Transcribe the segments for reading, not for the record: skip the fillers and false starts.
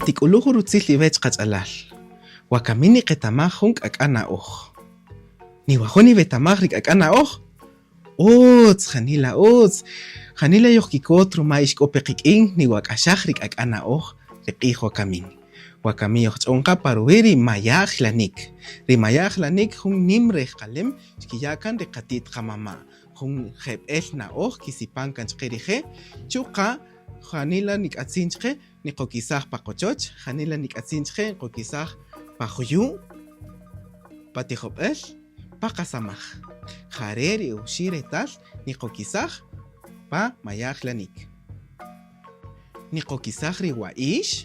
Tik'uluj rutzil iwech qach'alal. Wakami niqetamaj jun k'ak'a' na'oj. Niwajo' niwetamaj ri k'ak'a' na'oj? Utz, janila utz! Janila yojkikot ruma ix k'o pe qik'in niwak'axaj ri k'ak'a' na'oj ri q'ij wakamin. Wakami yojch'on qa pa ruwi' ri maya' ajlanik. Ri maya' ajlanik jun nim rejqalem xkiya' kan ri qati't qamama', jun jeb'ël na'oj kisipan kan chqe rije', chuqa' janila nik'atzin chqe niqokisaj pa qochoch, janila nik'atzin chqe nqokisaj pa juyu', pa tijob'äl, pa qasamaj. Ja re' ri oxi' retal niqokisaj pa maya' ajlanik. Niqokisaj ri wa'ix,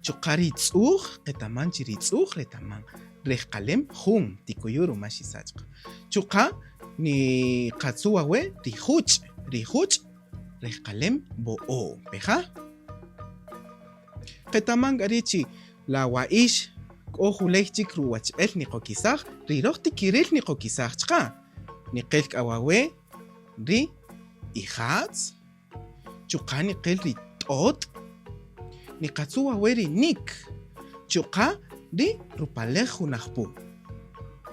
chuqa' ri tz'uj, qetaman chi ri tz'uj retaman rejqalem jun tikuyu' ruma xisach qa. Chuqa' niqatzu' wawe' ri juch', ri juch' rejqalem b'o'o'. Peja'? Qetaman k'a ri' chi la wa'ix k'o juley chik ruwachb'el niqokisaj, ri roj tikirel niqokisaj chqa. Niqel k'a wawe' ri ija'tz, chuqa' niqel ri t'ot', niqatzu' wawe' ri nik, chuqa' ri rupalej Junajpu.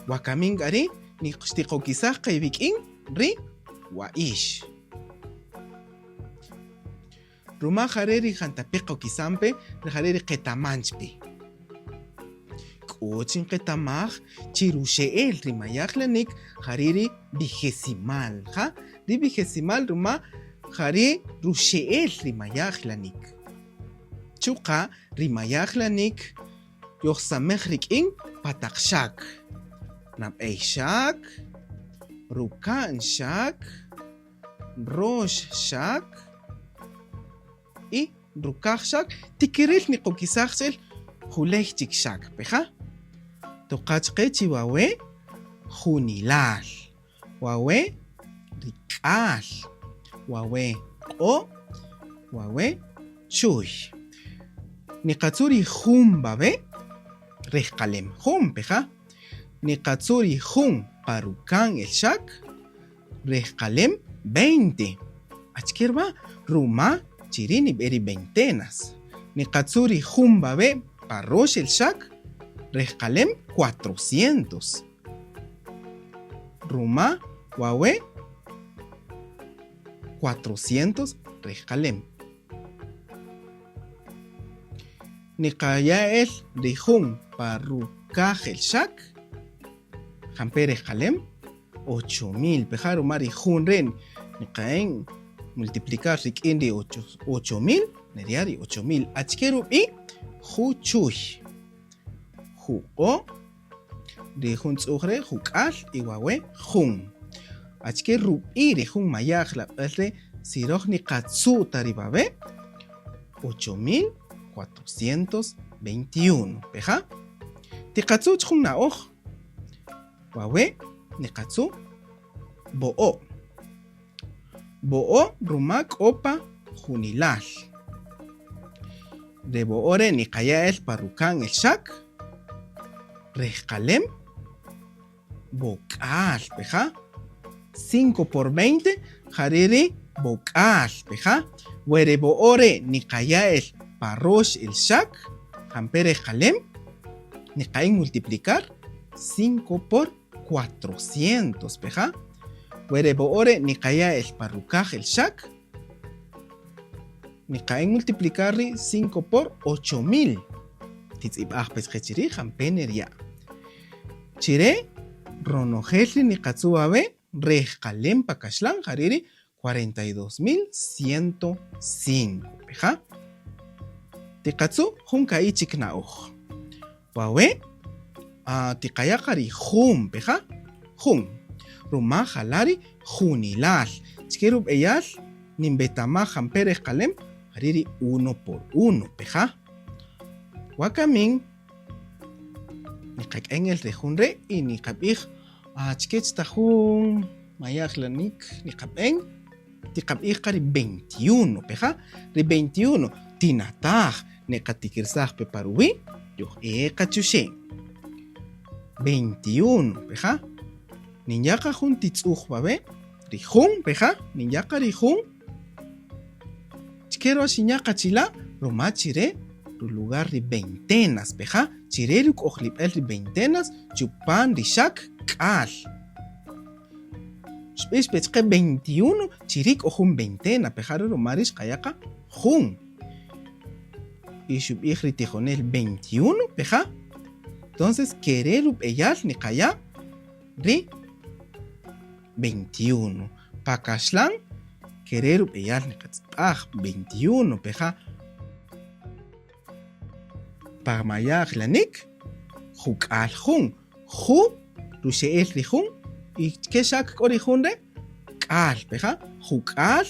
Wakamin k'a ri' xtiqokisaj qa iwik'in ri wa'ix. Ruma jare' ri jantape' qokisan pe, jare' ri qetaman chpe. K'o chi nqetamaj chi ruxe'el ri maya' ajlanik jari' ri vigesimal. Ja, ri vigesimal ruma jari' ruxe'el ri maya' ajlanik. Chuqa' ri maya' ajlanik yojsamej rik'in pa taq xak. Nab'ey xak, ruka'n xak, rox xak y rukaj xak. Tikirel niqokisaj chel juley chik xak peja. Toqa chqe chi wawe' junilal. Wawe' ri k'al, wawe' q'o', wawe' chuy. Niqatzu' ri jun wawe' rejqalem jun peja. Niqatzu' ri jun pa ruka'n el xak rejqalem veinte. Achike rma? Ruma chi ri' nib'e ri veintenas. Niqatzu' ri jun wawe' pa rox el xak rejqalem cuatrocientos. Ruma wawe' cuatrocientos rejqalem. Niqaya' el ri jun pa rukaj el xak, jampe' rejqalem? Ocho mil. Peja' ruma ri jun re' niqa'en multiplicar rik'in ri ocho mil, neria' ri ocho mil. Achike rub'i'? Juchuy. Juq'o'. Ri jun tz'uj re' juk'al y wawe' jun. Achike rub'i' ri jun maya' ajlab'al re' si roj niqatzu' ta ri wawe'? 8421. Peja'? Tiqatzu' chik jun na'oj. Wawe' niqatzu' b'o'o'. B'o'o' ruma k'o pa junilal. Re b'o'o' re' niqaya' el pa ruka'n el xak, rejqalem b'ok'al peja', cinco por veinte ja ri' ri b'ok'al peja'. We re b'o'o' re' niqaya' el pa rox el xak, jampe' rejqalem niqa'in multiplicar cinco por cuatrocientos peja'. We re b'o'o' re' niqaya' el pa rukaj el xak, niqa'en multiplicar ri' cinco por ocho mil. Titz'ib'aj pe chqe chirij jampe' nerya'. Chire' ronojel ri niqatzu' awe' rejqalem pa kaxlan ja ri' ri 42.105 peja'. Tiqatzu' jun ka'i' chik na'oj. Wawe' tiqaya' qa ri jun peja', jun. Ruma jala' ri junilal. Chike rub'eyal ninb'etamaj jampe' rejqalem jari' ri uno por uno peja'. Wakamin niqak'en el re jun re' y niqab'ij achike ta jun maya' ajlanik niqab'en, tiqab'ij qa ri veintiuno peja'. Ri veintiuno tinataj Niqatikirsaj pe pa ruwi' yoj'e qa chuxe'. Veintiuno, peja'. Ninya' qa jun ti tz'uj wawe', ri jun, peja', ninya' qa ri jun. Chike ro xinya' qa chila' ruma chire' ru-lugar ri veintenas peja', chi re ruk'ojlib'el ri veintenas chupan ri xak k'al. Xb'ix pe chqe veintiuno, chi ri' k'o jun veintena peja' ri' ruma ri' xqaya' qa jun. Y xub'ij ri tijonel veintiuno peja'. Entonces kere' rub'eyal niqaya' ri veintiuno. Pa kaxlan kere' rub'eyal niqatz'ib'aj veintiuno peja'. Pa maya' ajlanik juk'al jun. Ju ruxe'el ri jun y chke xak k'o ri jun re' k'al peja' juk'al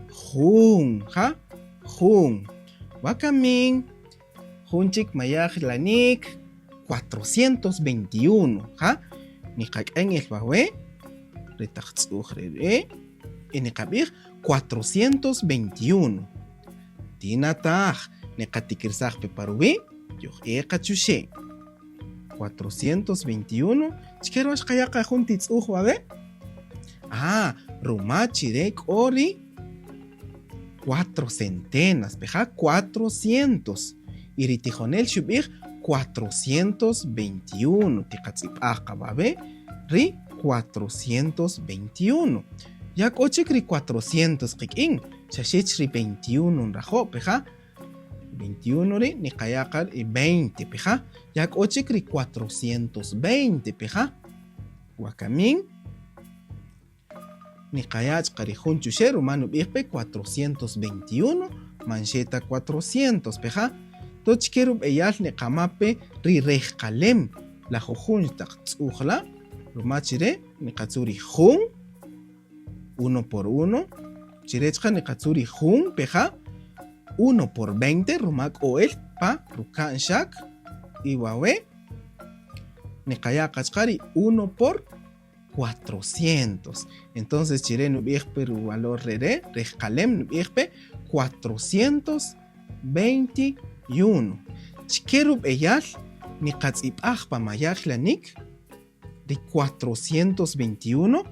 jun ja jun. Wakamin jun chik maya' ajlanik 421 ja niqak'en el wawe' ri taq tz'uj re re' y niqab'ij 421. Tinataj niqatikirsaj pe pa ruwi' yoj'e qa chuxe'. 421 chike röj xqaya' qa jun ti tz'uj wawe'? Ah, ruma chi re' k'o ri cuatro centenas, peja' cuatrocientos. Y ri tijonel xub'ij cuatrocientos veintiuno, tiqatz'ib'aj qa wawe' ri cuatrocientos veintiuno. Ya k'o chik ri cuatrocientos qik'in, xa xe ri veintiuno nrajo' peja' veintiuno ri' niqaya' qa ri veinte peja' ya k'o chik ri cuatrocientos veinte peja' wakamin niqaya' chuqa' ri jun chuxe' ruma nub'ij pe cuatrocientos veintiuno man xe ta cuatrocientos peja' to chike rub'eyal niqama pe ri rejqalem la jujun taq tz'uj la' ruma chi re' niqatzu' ri jun uno por uno chi re' chuqa' niqatzu' ri jun peja' uno por veinte ruma k'o el pa ruka'n xak y wawe' niqaya' qa chuqa' ri uno por cuatrocientos. Entonces chi re' nub'ij pe ruvalor re re' rejqalem nub'ij pe cuatrocientos veintiuno. Chike rub'eyal niqatz'ib'aj pa maya' ajlanik ri cuatrocientos veintiuno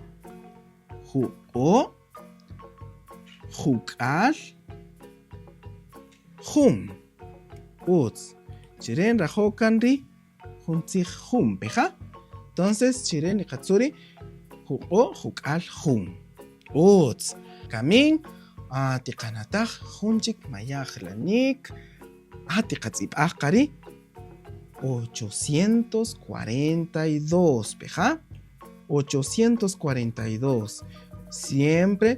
juq'o' juk'al jun. Utz. Chi re' nrajo' kan ri jun tzij jun peja. Entonces, chi re' niqatzu' ri juq'o' juk'al jun. Utz. Kamin, ah, tiqanataj jun chik maya' ajlanik. Ah, tiqatz'ib'aj qa ri 842 peja. 842. Siempre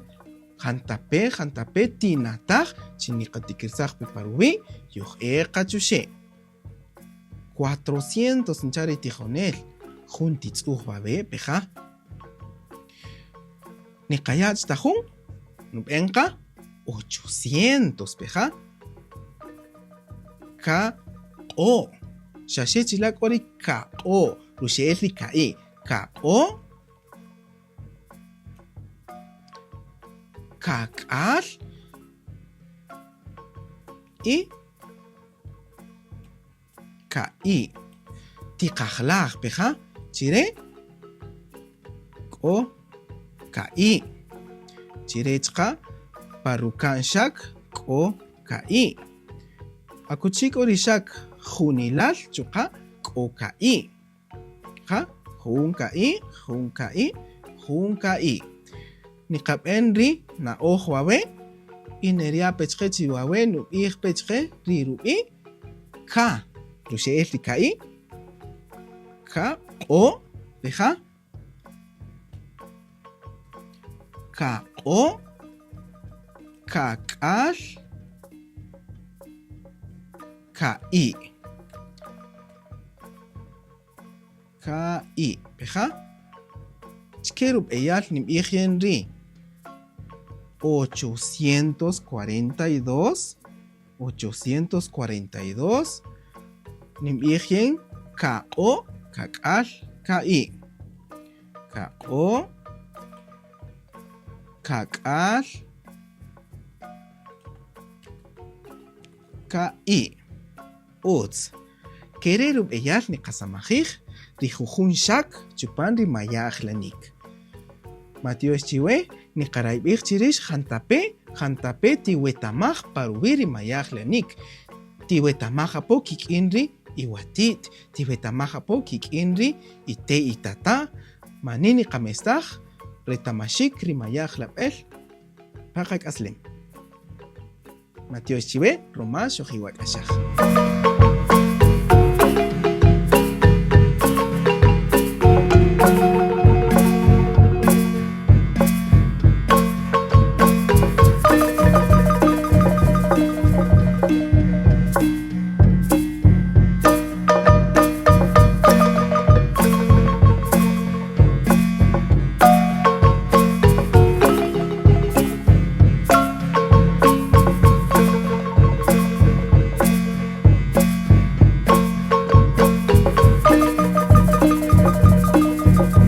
jantape' jantape' tinataj chi niqatikirsaj pe pa ruwi' yoj'e qa chuxe'. Cuatrocientos ncha' ri tijonel, jun ti tz'uj wawe' peja. Niqaya' chi ta jun, nub'en qa ochocientos peja. Ka q'o', xa xe chi la' k'o ri kaq'o', ruxe'el ri ka'i', kaq'o'. Kak'al y Ka'i'. Tiqajlaj peja chi re' k'o ka'i'. Chi re' chqa pa ruka'n xak k'o ka'i'. Akuchi k'o ri xak junilal chuqa' k'o ka'i'. Ja, jun ka'i', jun ka'i', jun ka'i'. Niqab'en ri na'oj wawe' y nerya' pe chqe chi wawe' nub'ij pe chqe ri rub'i' ka, ruxe'el ri ka'i', ka, q'o', rija', kaq'o', kak'al, ka'i'. Ka'i'. Peja'? Chke rub'eyal nib'ij yen ri 842, 842, ninb'ij yen kaq'o' kak'al ka'i'. Kaq'o' kak'al Ka'i'. Utz. Ke re' rub'eyal niqasamajij ri jujun xak chupan ri maya' ajlanik. Matyox chiwe, niqarayb'ij chi rix jantape' jantape' tiwetamaj pa ruwi' ri maya' ajlanik. Tiwetamaj apo kik'in ri iwati't, tiwetamaj apo kik'in ri ite' itata', mani niqamestaj retamaxik ri maya' ajlab'el pa qak'aslem. Matyox chiwe ruma xojiwak'axaj.